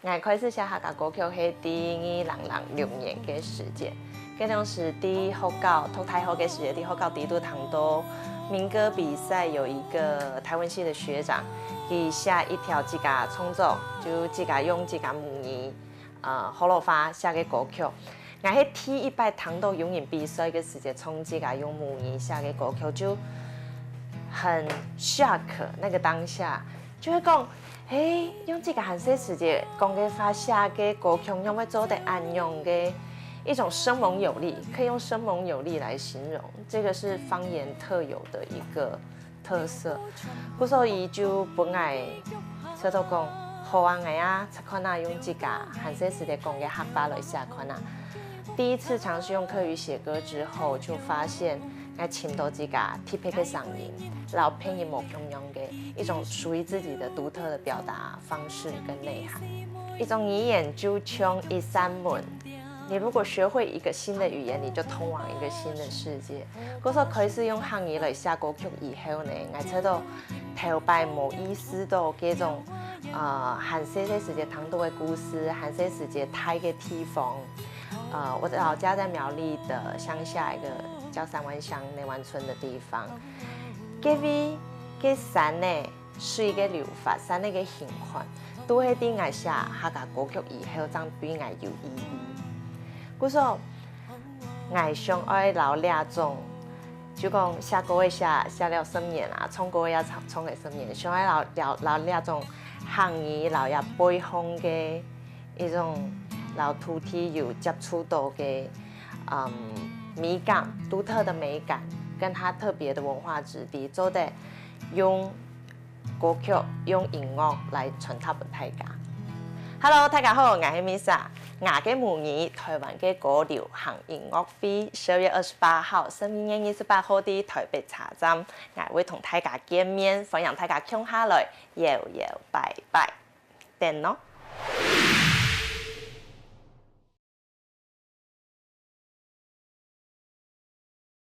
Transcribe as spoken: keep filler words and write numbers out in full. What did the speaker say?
𠊎開始寫客家歌曲係在二零零六年个時節，該當時在學校，讀大學个時節，在學校底肚聽到民歌比賽有一個台文系的學長，佢寫一條自家創作，就自家用自家母語，呃，學老話寫个歌曲。 𠊎係第一擺聽到有人比賽个時節，唱自家用母語寫个歌曲，就很shock。那個當下就會講，嘿，用自家還細時節講个話寫个歌曲，仰會做得恁樣个一種生猛有力，可以用生猛有力來形容。這個是方言特有的一個特色。故所以就分𠊎想到講，好啊，𠊎啊，試看啊，用自家還細時節講个客話來寫看啊。第一次嘗試用客語寫歌之後，就發現𠊎尋到自家特別个聲音，摎別人無共樣个一種屬於自己的獨特的表達方式跟內涵。一種語言就像一扇門，你如果學會一個新的語言，你就通往一個新的世界。故所開始用客語來寫歌曲以後呢，𠊎知道頭擺無意識到這種，呃，還細細時節聽到个故事，還細時節大个地方。呃，我的老家在苗栗的鄉下一個叫三灣鄉內灣村的地方，該位个山呢， 水个流法，山个形款，都係在𠊎寫客家歌曲以後，正對𠊎有意義。故所，𠊎想愛摎這種，就講寫歌个寫，寫了十年啊，唱歌个也唱，唱了十年，想愛摎，摎，摎這種客語，摎這背後个一種摎土地有接觸到个，嗯，美感，獨特的美感，跟它特別的文化質地，做得用歌曲、用音樂來傳達分大家。Hello，大家好，𠊎係Misa。𠊎个母語，台灣个歌流行音樂會，十二月二十八號，十二月二十八號在台北車站，𠊎會同大家見面，歡迎大家共下來搖搖擺擺，等哦。